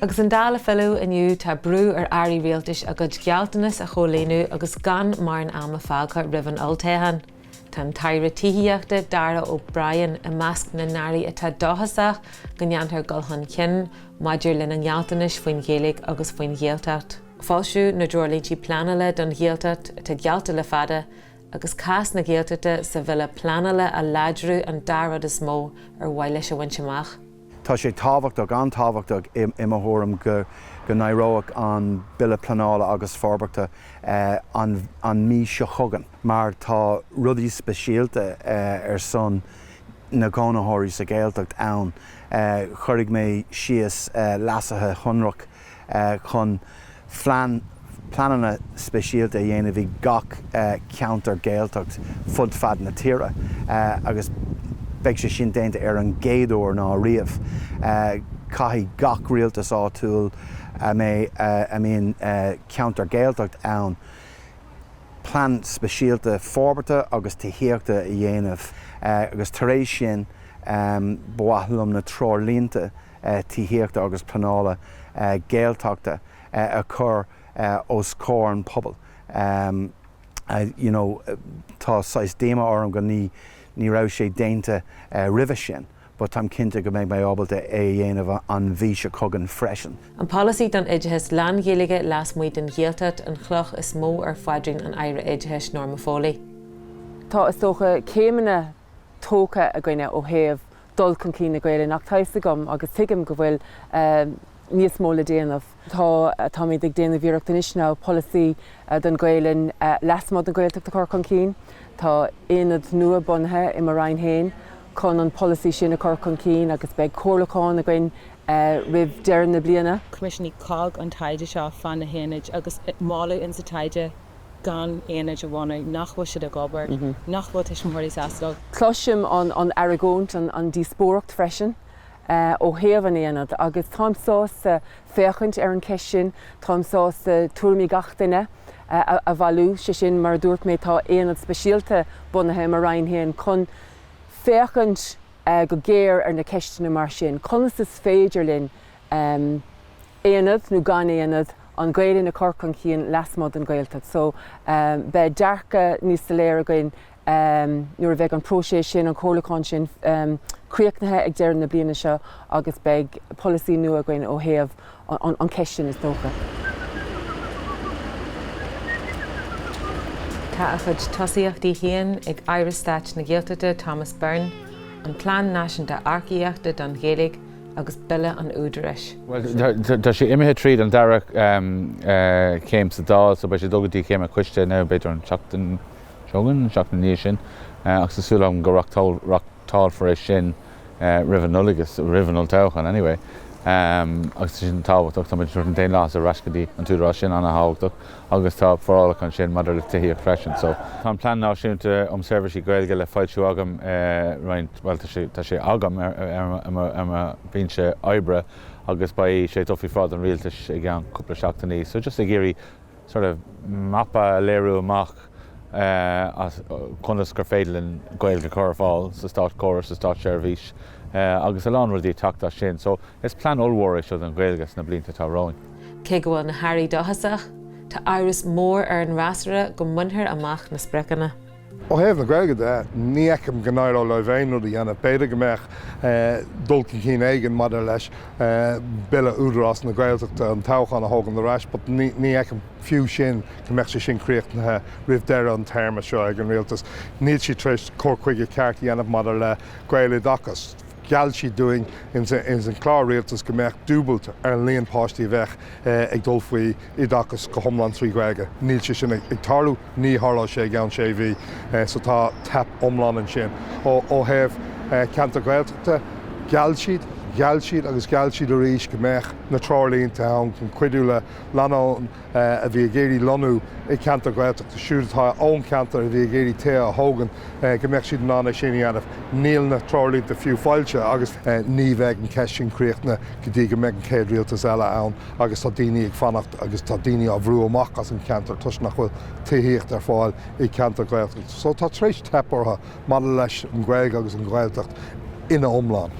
Agus an Dáil ag filleadh inniu, tá brú ar airí rialtais a gcuid gealltanas a chomhlíonadh agus gan mórán ama fágtha roimh an olltoghchán. Tá an tAire Tithíochta, Darragh O'Brien, i measc na n-airí atá dóchasach go ndéanfar dul chun cinn maidir lena ngealltanais faoin Ghaeilge agus faoin Ghaeltacht. Foilsiú na dtreoirlínte pleanála don Ghaeltacht atá geallta le fada agus cás na Gaeltachta sa bhille pleanála a láidriú an dá rud is mó ar mhaith leis a bhaint amach. Tá sé tábhachtach, an-tábhachtach i mo thuairim go n-éireoidh an Bille Pleanála agus Forbartha an mhí seo chugainn mar tá rudaí speisialta ar son na gcónaitheoirí sa Ghaeltacht ann. Cuirfidh mé síos leasuithe shonrach chun phlean, pleananna speisialta a dhéanamh i gach ceantar Gaeltacht fud fad na tíre agus beidh sé sin déanta ar an gcéad uair ná riamh. Caithfidh gach rialtas áitiúil a mbeidh, a mbíonn ceantar Gaeltacht ann, plean speisialta forbartha agus tithíochta a dhéanamh agus tar éis sin ba mhaith liom na treoirlínte tithíochta agus pleanála Gaeltachta a chur os comhair an pobail. You know, tá saghas díoma orm go ní ní raibh sé déanta roimhe sin but táim cinnte go mbeidh mé ábalta é a dhéanamh an mhí seo chugainn freisin. An polasaí don oideachas lán-Ghaeilge lasmuigh den Ghaeltacht an chloch is mó ar phaidrín an Aire Oideachais Norma Foley. Tá, is dócha, céimeanna tógtha againne ó thaobh dul chun cinn na Gaelainne ach tá fhios agam agus tuigim go bhfuil níos mó le déanamh. Tá, táimid ag déanamh iarracht anois now polasaí don Ghaelainn lasmuigh den Ghaeltacht a chur chun cinn. Tá aonad nua bunaithe i mo Roinn féin chun an polasaí sin a chur chun cinn agus beidh comhairliúchán againn roimh deireadh na bliana. Choimisiúnaigh COGG an taighde seo fá na haonaid agus moladh insa taighde gan aonaid a bhunú, nach bhfuil siad ag obair, nach bhfuil tuismitheoirí sásta leo. Cloisim an argóint, an díospóireacht freisin ó thaobh an aonad agus táim sásta féachaint ar an cheist sin, táim sásta tuairimí gach duine a bhailiú, sé sin mar a dúirt mé tá aonad speisialta bunaithe i mo Roinn féin chun féachaint go géar ar na ceisteanna mar sin, conas is féidir linn aonad nó gan aonad, an Ghaelainn a chur chun cinn lasmuigh den Ghaeltacht. So, beidh dearcadh níos soiléire againn nuair a bheidh an próiseas sin, an comhairliúchán sin críochnaithe ag deireadh na bliana seo agus beidh polasaí nua againn ó thaobh an cheist sin is dócha. Tá a chuid tosaíochtaí féin ag Aire Stáit na Gaeltachta Thomas Byrne, an Plean Náisiúnta Earcaíochta don Ghaeilge agus Bille an Údaráis. Bhuel, tá sé imithe tríd an dara céim sa Dáil, so beidh sé ag dul go dtí céim an choiste now, b'fhéidir an tseachtain seo chugainn, an tseachtain ina dhiaidh sin, ach tá súil agam go reáchtálfar é sin roimh an Nollaig, roimh an olltoghchán anyway. Agus tá sin tábhachtach, tá muid ag tabhairt an daonlathas ar ais go dtí an t-údarás sin, an-thábhachtach, agus tá forálacha ansin maidir le tithíocht freisin. So, tá an Plean Náisiúnta um Seirbhísí Gaeilge le foilsiú agam roinnt, bhuel tá sé, tá sé agam ar mo bhinse oibre agus beidh sé ag dul faoi bhráid an Rialtais i gceann cúpla seachtainí. So just ag iarraidh sort of mapa a léiriú amach as conas gur féidir linn Gaeilge a chur ar fáil sa státchóras, sa státseirbhís agus a lán rudaí ag teacht as sin. So is plean ollmhór é seo don Ghaeilge sna blianta atá romhainn. Cé go bhfuil na hairí dóchasach, tá amhras mór ar an fhreasúra go mbainfear amach na spriocanna. Ó thaobh na Gaeilge de, ní fheicim go n-éireodh leo aon rud a dhéanamh. B'fhéidir go mbeadh dul chun cinn éigin maidir leis Bille Údarás na Gaeltachta, an toghchán a thógaint ar ais, but ní fheicim fiú sin go mbeadh sé sin críochnaithe roimh deireadh an téarma seo ag an rialtas. Níl siad tar éis cur chuige ceart a dhéanamh maidir le Gaeloideachas. Gheall siad dúinn ins an chlár rialtais go mbeadh dúbailt ar an líon páistí a bheadh ag dul faoi oideachas go hiomlán trí Ghaeilge. Níl sé sin ag tarlú, ní tharlóidh sé i gceann sé mhí, so tá teip iomlán ansin. Ó thaobh ceantar Gaeltachta, gheall siad, gheall siad agus gheall siad arís go mbeadh na treoirlínte ann chun cuidiú le lánúin a bhí ag iarraidh lonnú i gceantar Gaeltachta, siúd atá ón cheantar a bhí ag iarraidh tithe a thógaint, go mbeadh siad in ann é sin a dhéanamh. Níl na treoirlínte fiú foilsithe agus ní bheidh an cheist sin críochnaithe go dtí go mbeidh an chéad rialtas eile ann agus tá daoine ag fanacht agus tá daoine á bhrú amach as an cheantar toisc nach bhfuil tithíocht ar fáil i gceantar Gaeltachta. So tá tar éis teip orthu maidir leis an Ghaeilge agus an Ghaeltacht ina iomlán.